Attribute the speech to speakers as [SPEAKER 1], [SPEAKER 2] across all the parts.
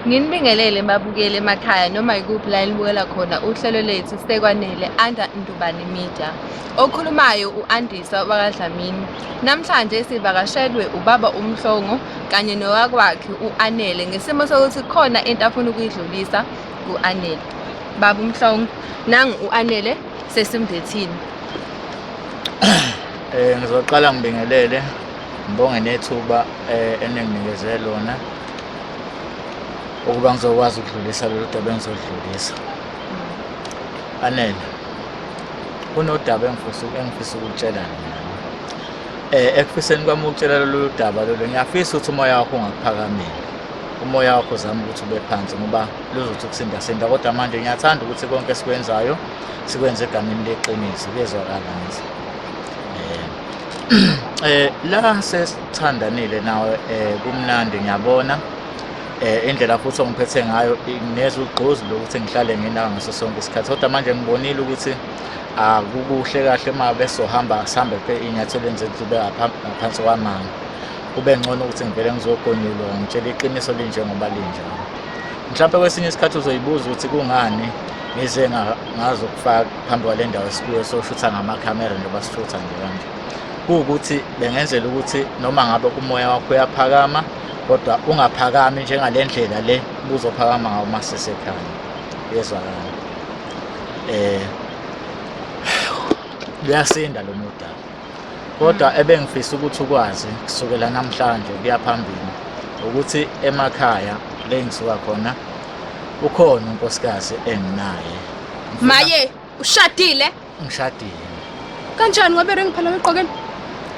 [SPEAKER 1] Nginibingelele babukeli emakhaya noma ikuphi la enibukela khona uhlelo lethu Sekwanele under Ndubane Media. Okhulumayo u-Andisa wakaDlamini. Namhlanje sivakashelwe ubaba uMhlongo kanye nowakwakhe u-Anele ngesimo sokuthi khona into afuna ukuyidlulisa ku-Anele. Baba uMhlongo, nangu u-Anele sesimdethini.
[SPEAKER 2] Ngizoqala ngibingelele ngibonge nethuba eninginikeze lona ukuba ngizokwazi ukudlulisa lolu daba engizoludlulisa. Anele, kunodaba engifisa ukutshela lona. Ekufiseni kwami ukutshela lolu daba lolu, ngiyafisa ukuthi umoya wakho ungakuphakameli. Umoya wakho uzame ukuthi ube phansi ngoba luzothi ukusindasinda, kodwa manje ngiyathanda ukuthi konke esikwenzayo sikwenze egameni leqiniso, kuyezwakala ngithi. La sesithandanile nawe, kumnandi, ngiyabona indlela futhi ongiphethe ngayo inginikeza ugqozi lokuthi ngihlale nginawe ngaso sonke isikhathi, kodwa manje ngibonile ukuthi akukuhle kahle uma besohamba sihambe ey'nyathelweni zethu zibe ngaphansi kwamanga. Kube ngcono ukuthi ngivele ngizogonyulwa ngitshele iqiniso linjengoba linjalo. Mhlawumpe kwesinye isikhathi uzoyibuza ukuthi kungani ngize ngazokufaka phambi kwale ndawo esikuyo soshutha ngamakhamera njengoba sishutha nje kanje. Kuwukuthi bengenzela ukuthi noma ngabe umoya wakho uyaphakama kodwa ungaphakami njengale ndlela le ubuzophakama ngawo uma sisekhaya. Kuyezwakala. Luyasinda lo mudaba. Kodwa ebengifisa ukuthi ukwazi kusukela namhlanje kuya phambili ukuthi emakhaya le ngisuka khona ukhona unkosikazi enginaye.
[SPEAKER 3] Maye, ushadile?
[SPEAKER 2] Ngishadile.
[SPEAKER 3] Kanjani ngoba iringi phela uyiqokeni?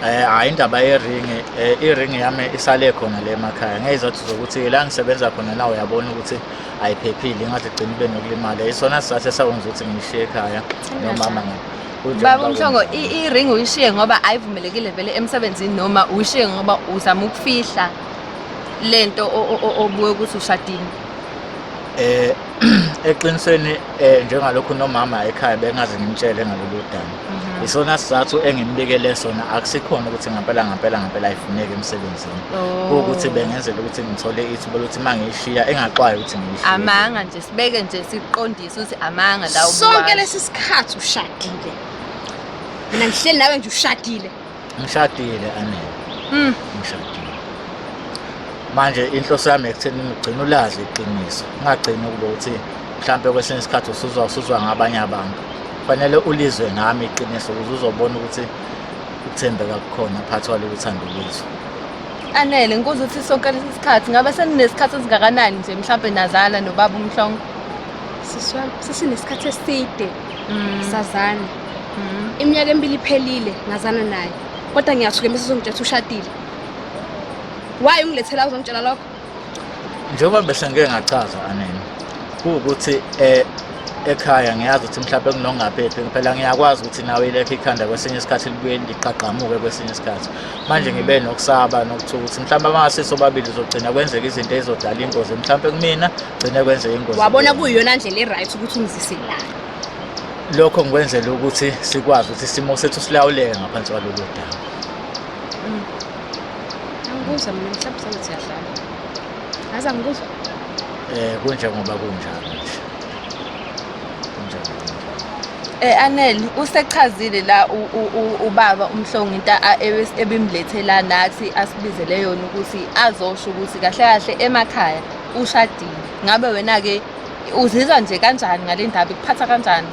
[SPEAKER 2] Hayi, indaba yeringi, iringi yami isale khona le emakhaya ngezizathu zokuthi la ngisebenza khona nawe uyabona ukuthi ayiphephile, ingathi igcina ibe nokulimala. Isona sizathu esakwenza ukuthi ngiyishiye ekhaya nomama ngami.
[SPEAKER 1] Baba uMhlongo, iringi uyishiye ngoba ayivumelekile vele emsebenzini noma uyishiye ngoba uzama ukufihla lento obuye ukuthi ushadile?
[SPEAKER 2] Eqinisweni njengalokhu nomama ekhaya bengaze ngimtshele ngalolu daba. Isona sizathu engimbikele sona, akusikhona ukuthi ngempela ngempela ngempela ayifuneki emsebenzini. Kuwukuthi bengenzela ukuthi ngithole ithuba lokuthi uma ngiyishiya engaxwayi ukuthi ngiyishiye.
[SPEAKER 1] Amanga nje, sibeke nje siqondise ukuthi amanga la
[SPEAKER 3] Sonke
[SPEAKER 1] ubuwazi.
[SPEAKER 3] lesi sikhathi ushadile. Mina ngihleli nawe nje ushadile.
[SPEAKER 2] Ngishadile Anele. Ngishadile. Manje inhloso yami ekutheni ngigcine ulazi iqiniso. Ngingagcini ukuba ukuthi mhlampe kwesinye isikhathi usuzwa ngabanye abantu. Kufanele ulizwe ngami iqiniso ukuze uzobona ukuthi ukuthembeka kukhona phakathi kwalolu thando lwethu.
[SPEAKER 1] Anele, ngikuze ukuthi sonke lesi sikhathi ngabe seninesikhathi esingakanani nje mhlampe nazana nobaba uMhlongo?
[SPEAKER 3] Sisi wami, sesinesikhathi eside sazana. Iminyaka emibili iphelile ngazana naye. Kodwa ngiyathuka mase uzongitshela ukuthi ushadile. Why ungilethela uzongitshela lokho?
[SPEAKER 2] Njengoba bese ngike ngachaza Anele, kuwukuthi ekhaya ngiyazi ukuthi mhlawumbe kunongaphephi, phela ngiyakwazi ukuthi nawe ilekho ikhanda kwesinye isikhathi libuye liqaqamuke kwesinye isikhathi. Manje ngibe nokusaba nokuthuka ukuthi mhlawumbe uma sisobabili uzogcina kwenzeka izinto ezizodala ingozi, mhlawumbe kumina gcine kwenzeka ingozi.
[SPEAKER 3] Wabona kuyiyona ndlela e-right ukuthi ungizise la.
[SPEAKER 2] Lokho ngikwenzela ukuthi sikwazi ukuthi isimo sethu silawuleke ngaphansi kwalolu daba.
[SPEAKER 3] Angikuzwa mina, mhlawumbe sengathi uyadlala. Aze angikuzwa.
[SPEAKER 2] Kunjengoba kunjalo nje. Kunjengoba kunjalo.
[SPEAKER 1] Anele, usechazile la ubaba uMhlongo into ebimlethela nathi asibizele yona ukuthi azosho ukuthi kahle kahle emakhaya ushadile. Ngabe wena ke uzizwa nje kanjani ngale ndaba, ikuphatha kanjani?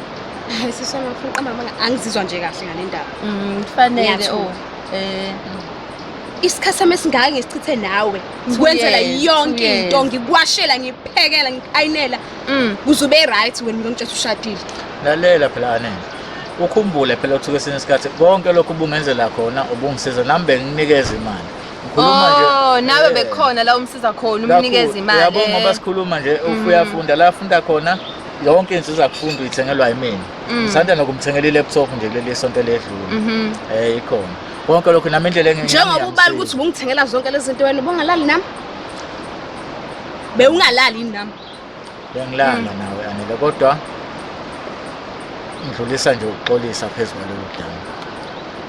[SPEAKER 3] Hayi sisi wami, ngifuna uqamba amanga, angizizwa nje kahle ngale ndaba.
[SPEAKER 1] Kufanele,
[SPEAKER 3] Ngiyathuka.
[SPEAKER 1] oh.
[SPEAKER 3] Isikhathi sami esingaka ngisichithe nawe,
[SPEAKER 1] Two
[SPEAKER 3] ngikwenzela
[SPEAKER 1] years,
[SPEAKER 3] yonke
[SPEAKER 1] two years.
[SPEAKER 3] into, ngikuwashela, ngikuphekela, ngikayinela. Kuze ube right wena ngizongitshela ukuthi ushadile.
[SPEAKER 2] Lalela phela Anele. Ukhumbule phela ukuthi kwesinye isikhathi konke lokhu ubungenzela khona ubungisiza, nami bengikunikeza imali. Ngikhuluma nje.
[SPEAKER 1] Oh, nawe bekhona la umsiza khona, umnikeza imali.
[SPEAKER 2] Yabo ngoba sikhuluma nje uyafunda la afunda khona yonke insiza kufunda uyithengelwa yimina. Ngisanda nokumthengela i-laptop nje kuleli sonto eledlule. Ikhona. Konke lokhu nami indlela
[SPEAKER 3] Njengoba ubala ukuthi ubungithengela zonke lezi zinto wena ubungalali nami? Bewungalali yini nami?
[SPEAKER 2] Bengilala nawe Anele, kodwa ngidlulisa nje ukuxolisa phezu kwalolu daba.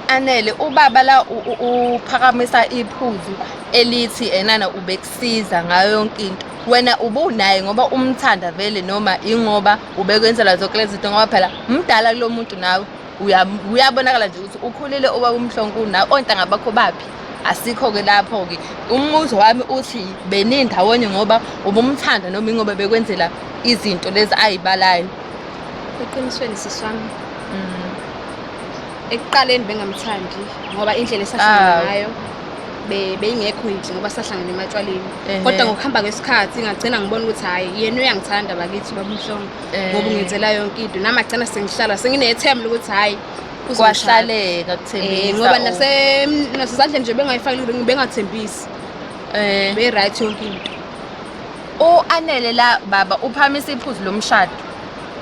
[SPEAKER 1] Anele, ubaba la uphakamisa iphuzu elithi enana ubekusiza ngayo yonke into. Wena ubunaye ngoba umthanda vele noma ingoba ubekwenzela zonke lezi zinto, ngoba phela mdala kulo muntu nawe, uyabonakala nje ukuthi ukhulile ubaba uMhlongo nawe, ontanga bakho baphi? Asikho-ke lapho-ke. Umbuzo wami uthi benindawonye ngoba ubumthanda noma ingoba bekwenzela izinto lezi ayibalayo?
[SPEAKER 3] Eqinisweni sisi wami, ekuqaleni bengamthandi ngoba indlela esahlangana ngayo beyingekho yinhle ngoba sahlangana ematshwaleni. Kodwa ngokuhamba kwesikhathi ngagcina ngibona ukuthi hhayi, yena uyangithanda bakithi ubaba uMhlongo, ngoba ungenzela yonke into. Nami agcina sengihlala senginethemba lokuthi hhayi, uzongishada.
[SPEAKER 1] Kwahlaleka kuthembisa.
[SPEAKER 3] Ngoba nasezandleni nje bengayifakile, bengathembisi. Be-right yonke into.
[SPEAKER 1] U-Anele la baba uphakamisa iphuzu lomshado.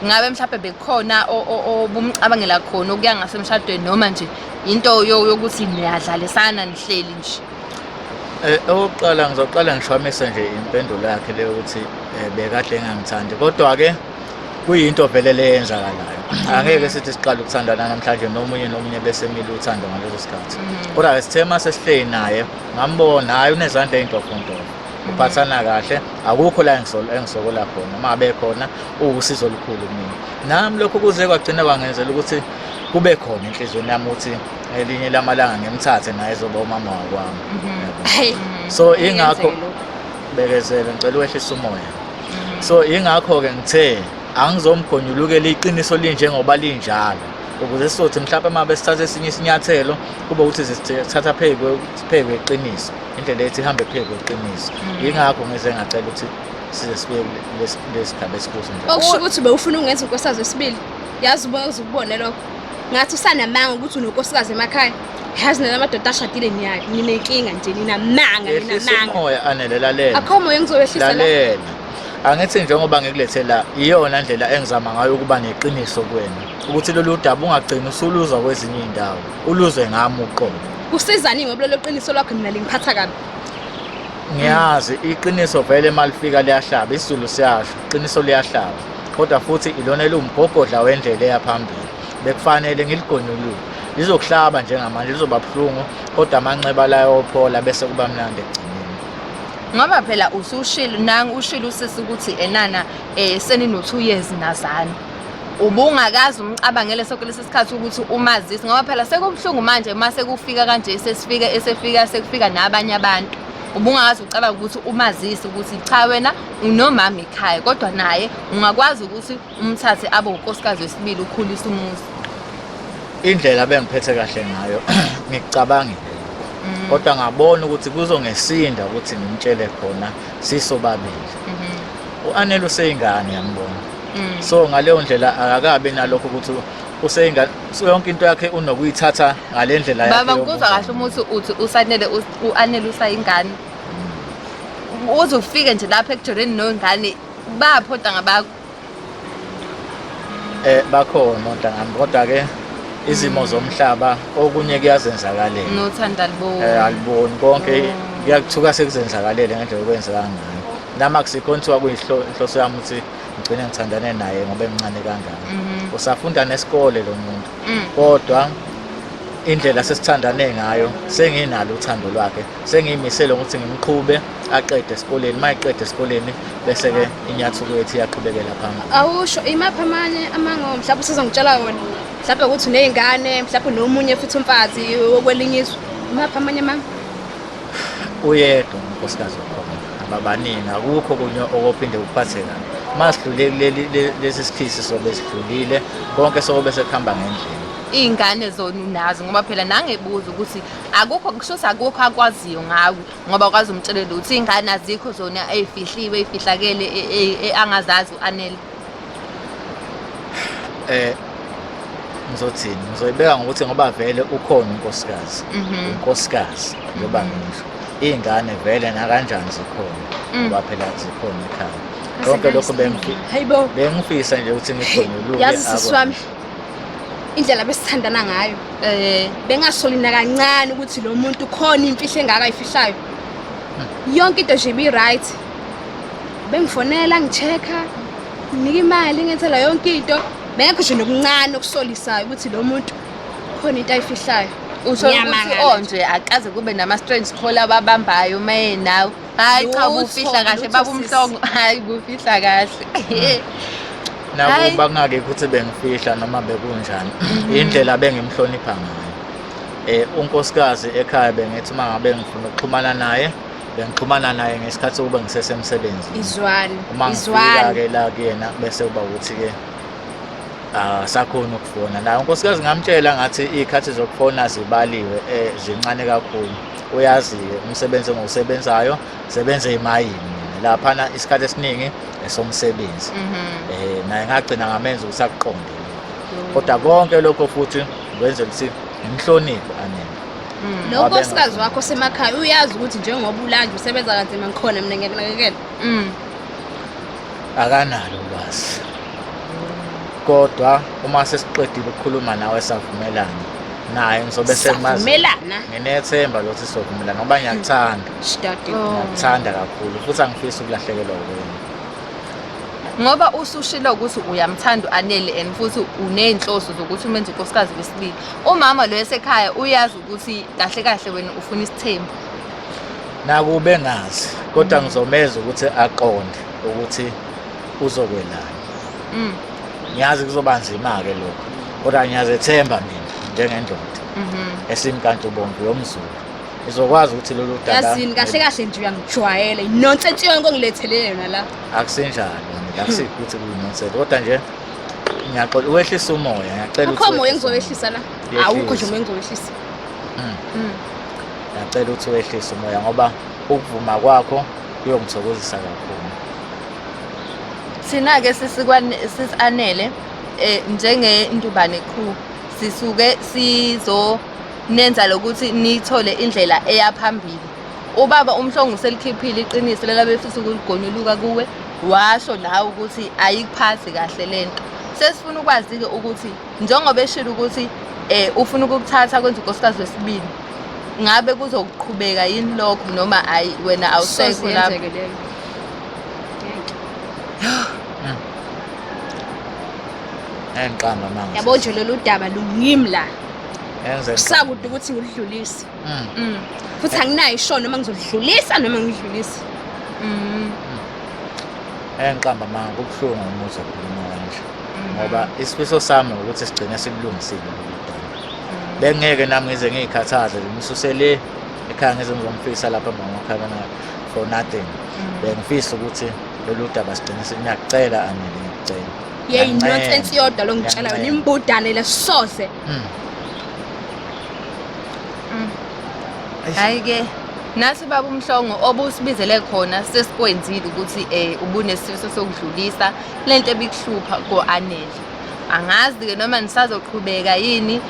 [SPEAKER 1] Ngabe mhlawumbe bekukhona obumcabangela khona okuya ngasemshadweni, noma nje into yokuthi niyadlalisana nihleli nje?
[SPEAKER 2] Okokuqala ngizoqala ngishwamise nje impendulo yakhe leyo ukuthi bekade engangithandi, kodwa-ke kuyinto vele le eyenzakalayo. Angeke sithi siqale ukuthandana namhlanje nomunye nomunye bese emile uthando ngaleso sikhathi. Kodwa-ke sithe uma sesihleli naye ngambona, hhayi, unezandla ey'ntofontofo, uphathana kahle, akukho la engisokola khona. Uma ngabe khona uwusizo olukhulu kumina. Nami lokho kuze kwagcina kwangenzela ukuthi kube khona enhliziyweni yami ukuthi elinye lamalanga ngimthathe naye ezoba umama wakwami. Yabo.
[SPEAKER 3] Hhayi,
[SPEAKER 2] So ingakho
[SPEAKER 3] ngiyenzeke lokho.
[SPEAKER 2] Bekezela, ngicela uwehlise umoya. So ingakho-ke ngithe angizomgonyulukela iqiniso linjengoba linjalo, ukuze sizothi mhlawumbe uma besithatha esinye isinyathelo kube ukuthi sithatha phezu kweqiniso, indlela ethi ihambe phezu kweqiniso. Yingakho ngize ngacela ukuthi size sibuye kulesigaba esikuso nje.
[SPEAKER 3] Okusho ukuthi bewufuna ungenza unkosikazi wesibili. Yazi ubona uzukubone lokho. Ngathi usanamanga ukuthi unonkosikazi emakhaya. Yazi nina madoda ashadile ninenkinga nje, ninamanga,
[SPEAKER 2] Yehlisa
[SPEAKER 3] ninamanga.
[SPEAKER 2] umoya Anele, lalela.
[SPEAKER 3] Akho moya engizowehlisa la.
[SPEAKER 2] Lalela. Angithi njengoba ngikulethe la, iyona ndlela engizama ngayo ukuba neqiniso kuwena. Ukuthi lolu daba ungagcini usuluzwa kwezinye iy'ndawo, uluzwe ngami uqobo.
[SPEAKER 3] Kusizani ngoba lelo qiniso lwakho mina lingiphatha kabi.
[SPEAKER 2] Ngiyazi iqiniso vele uma lifika liyahlaba, isiZulu siyasho, iqiniso liyahlaba. Kodwa futhi ilona eliwumgogodla wendlela eya phambili. Bekufanele ngiligonyuluke. Lizokuhlaba njengamanje, lizoba buhlungu, kodwa amanxeba la ayophola bese kuba mnandi ekugcineni.
[SPEAKER 1] Ngoba phela usushilo, nangu ushilo usisi ukuthi enana senino 2 years nazana. Ubungakaze umcabangele sonke lesi sikhathi ukuthi umazise, ngoba phela sekubuhlungu manje uma sekufika kanje, sesifika esefika sekufika nabanye abantu. Ubungakaze ucabanga ukuthi umazise ukuthi cha wena unomama ekhaya, kodwa naye ungakwazi ukuthi umthathe abe unkosikazi wesibili ukhulise umuzi.
[SPEAKER 2] Indlela bengiphethe kahle ngayo ngikucabangile lokho, kodwa ngabona ukuthi kuzongesinda ukuthi ngimtshele khona sisobabili. U-Anele useyingane, yambona. So ngaleyo ndlela akakabi nalokho ukuthi useyingane, so yonke into yakhe unokuyithatha ngale ndlela yakhe.
[SPEAKER 1] Baba, ngikuzwa kahle uma uthi usanele u-Anele usayingane. Uze ufike nje lapha ekujoleni nongane, baphi ontanga bakho?
[SPEAKER 2] Bakhona ontanga bami, kodwa ke izimo zomhlaba okunye kuyazenzakalela.
[SPEAKER 1] Nothando aliboni.
[SPEAKER 2] Aliboni konke, kuyakuthuka sekuzenzakalele ngendlela okwenzeka ngayo. Nami akusikho kuthiwa kuyinhloso yami ukuthi ngigcine ngithandane naye ngoba emncane kangaka. Usafunda nesikole lo muntu. Kodwa indlela sesithandane ngayo senginalo uthando lwakhe, sengiyimisele ukuthi ngimqhube aqede esikoleni. Uma eqede esikoleni bese-ke inyathuko yethu iyaqhubekela phambili.
[SPEAKER 3] Awusho imaphi amanye amango mhlawumbe usizongitshela wona, mhlawumbe ukuthi uney'ngane, mhlawumbe nomunye futhi umfazi wokwelinye izwe. Imaphi amanye amanga?
[SPEAKER 2] Uyedwa unkosikazi wakhona, ababaningi, akukho kunye okophinde kuphathe kabi. Uma sidlule lesi sikhisi sobe sidlulile konke, sobe sekuhamba ngendlela.
[SPEAKER 1] Iy'ngane zona unazo, ngoba phela nangebuza ukuthi akukho, kusho ukuthi akukho akwaziyo ngawe, ngoba ukwazi umtshelela ukuthi iy'ngane azikho zona ey'fihliwe, ey'fihlakele, angazazi u-Anele.
[SPEAKER 2] Ngizothini? Ngizoyibeka ngokuthi ngoba vele ukhona unkosikazi. Unkosikazi njengoba ngisho. Iy'ngane vele nakanjani zikhona, ngoba phela zikhona ekhaya. Konke lokho
[SPEAKER 3] Hayibo.
[SPEAKER 2] bengifisa nje ukuthi ngigonyuluke.
[SPEAKER 3] Yazi sisi wami, indlela besithandana ngayo, bengasoli nakancane ukuthi lo muntu khona imfihlo engaka ayifihlayo. Yonke into nje ibi-right. Bengifonela, ngi-check-a, nginika imali, ngenzela yonke into. Bengekho nje nokuncane okusolisayo ukuthi lo muntu khona into ayifihlayo.
[SPEAKER 1] Usho ukuthi
[SPEAKER 3] Ngiyamangala
[SPEAKER 1] onje akaze kube nama-strange call ababambayo uma enawe. Hayi cha,
[SPEAKER 3] Lutho,
[SPEAKER 1] ubufihla kahle
[SPEAKER 3] lutho,
[SPEAKER 1] baba
[SPEAKER 3] sisi.
[SPEAKER 1] uMhlongo. Hayi, ubufihla kahle. Hhayi.
[SPEAKER 2] Nakuba kungakekho ukuthi bengifihla noma bekunjani, indlela bengimhlonipha ngayo. Unkosikazi ekhaya bengithi uma ngabe ngifuna ukuxhumana naye, bengixhumana naye ngesikhathi sokuba ngisesemsebenzini.
[SPEAKER 3] Izwani,
[SPEAKER 2] Uma
[SPEAKER 3] izwani.
[SPEAKER 2] ngifika-ke la kuyena bese kuba ukuthi-ke asakhona ukufona naye unkosikazi. Ngamtshela ngathi iy'khathi zokufona zibaliwe, zincane kakhulu. Uyazi-ke umsebenzi engiwusebenzayo, sebenza emayini mina laphana, isikhathi esiningi esomsebenzi. Naye ngagcina ngamenza ukuthi akuqonde lokho, kodwa konke lokho futhi ngikwenzela ukuthi ngimhloniphe Anele.
[SPEAKER 3] Lo nkosikazi wakho semakhaya uyazi ukuthi njengoba ulanje usebenza kanzima, ngikhona mina ngiyakunakekela?
[SPEAKER 2] Akanalo ulwazi, kodwa uma sesiqedile ukukhuluma nawe savumelana naye, ngizobe semazi.
[SPEAKER 3] Savumelana?
[SPEAKER 2] Nginethemba lokuthi sizovumelana ngoba ngiyakuthanda.
[SPEAKER 3] Shdade.
[SPEAKER 1] Oh.
[SPEAKER 2] Ngiyakuthanda kakhulu futhi angifisi ukulahlekelwa wena.
[SPEAKER 1] Ngoba usushilo ukuthi uyamthanda u-Anele and futhi uney'nhloso zokuthi umenze unkosikazi wesibili, umama lo esekhaya uyazi ukuthi kahle kahle wena ufuna isithembu?
[SPEAKER 2] Nakube ngazi, kodwa ngizomeza ukuthi aqonde ukuthi uzokwelana. Ngiyazi kuzoba nzima-ke lokho, kodwa ngiyazethemba mina njengendoda esimkantshubomvu yomZulu, izokwazi ukuthi lolu daba.
[SPEAKER 3] Yazini, kahle kahle nje uyangijwayela, inonsense yonke ongilethelele yona la.
[SPEAKER 2] Akusinjalo, mina akusikho ukuthi kuyinonsense, kodwa nje ngiyaxola, uwehlisa umoya, ngiyacela ukuthi
[SPEAKER 3] Akho moya
[SPEAKER 2] wehlise.
[SPEAKER 3] engizowehlisa la.
[SPEAKER 2] Yehlisa.
[SPEAKER 3] Awukho nje umoya engizowehlisa.
[SPEAKER 2] Ngiyacela ukuthi wehlise umoya ngoba ukuvuma kwakho kuyongithokozisa kakhulu.
[SPEAKER 1] Thina-ke sisi-Anele, njengeNtubane crew sisuke sizonenza lokuthi nithole indlela eya phambili. Ubaba uMhlongo uselikhiphile iqiniso lela befisa ukuligonyuluka kuwe, washo nawe ukuthi ayikuphathi kahle lento. Sesifuna ukwazi-ke ukuthi njengoba eshilo ukuthi ufuna ukukuthatha kwenza unkosikazi wesibili, ngabe kuzoqhubeka yini lokho noma ayi, wena awusekho
[SPEAKER 3] Soze
[SPEAKER 1] lapho?
[SPEAKER 3] yenzeke leyo. Ngeke.
[SPEAKER 2] Engiqamba manje.
[SPEAKER 3] Yabo nje, lolu daba lungimi la.
[SPEAKER 2] Enze
[SPEAKER 3] Kusakude ukuthi ngiludlulise. Futhi anginayo isho noma ngizolidlulisa noma ngidlulise.
[SPEAKER 2] Engiqamba manga, kubuhlungu umuzi okhuluma kanje ngoba isifiso sami ukuthi sigcine sikulungisile lolu daba. Bengeke nami ngize ngiyikhathaze ngisuse le ekhaya ngize ngizomfisa lapha emakhaya for nothing. Bengifisa ukuthi lolu daba sigcine sinyakucela Anele, ngikucela.
[SPEAKER 3] Yeyi,
[SPEAKER 2] Ngiyancenga.
[SPEAKER 3] nonsense yodwa lo ngitshela yona.
[SPEAKER 2] Ngiyancenga.
[SPEAKER 3] Imbudane lesoze.
[SPEAKER 1] Hayi-ke, nathi baba uMhlongo, obusibizele khona sesikwenzile ukuthi ubunesifiso sokudlulisa lento ebikuhlupha ko-Anele. Angazi-ke noma nisazoqhubeka yini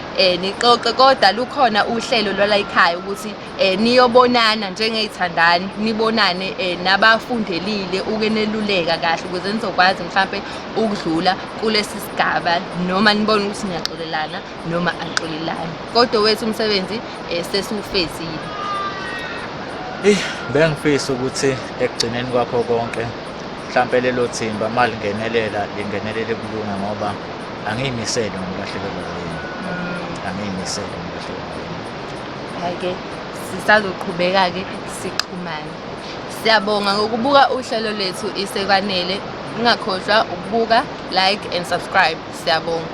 [SPEAKER 1] nixoxe, kodwa lukhona uhlelo lwala ekhaya ukuthi niyobonana njengey'thandani, nibonane nabafundelile uke neluleka kahle ukuze nizokwazi mhlampe ukudlula kulesi sigaba, noma nibone ukuthi niyaxolelana noma anixolelani. Kodwa wethu umsebenzi sesiwufezile.
[SPEAKER 2] Eyi, bengifisa ukuthi ekugcineni kwakho konke mhlampe lelo thimba uma lingenelela, lingenelele kulunga ngoba angiyimisele ngokulahlekelwa yini, angiyimisele ngokulahlekelwa yini.
[SPEAKER 1] Hhayi-ke, sisazoqhubeka-ke sixhumane. Siyabonga ngokubuka uhlelo lethu iSekwanele. Ungakhohlwa ukubuka, like and subscribe. Siyabonga.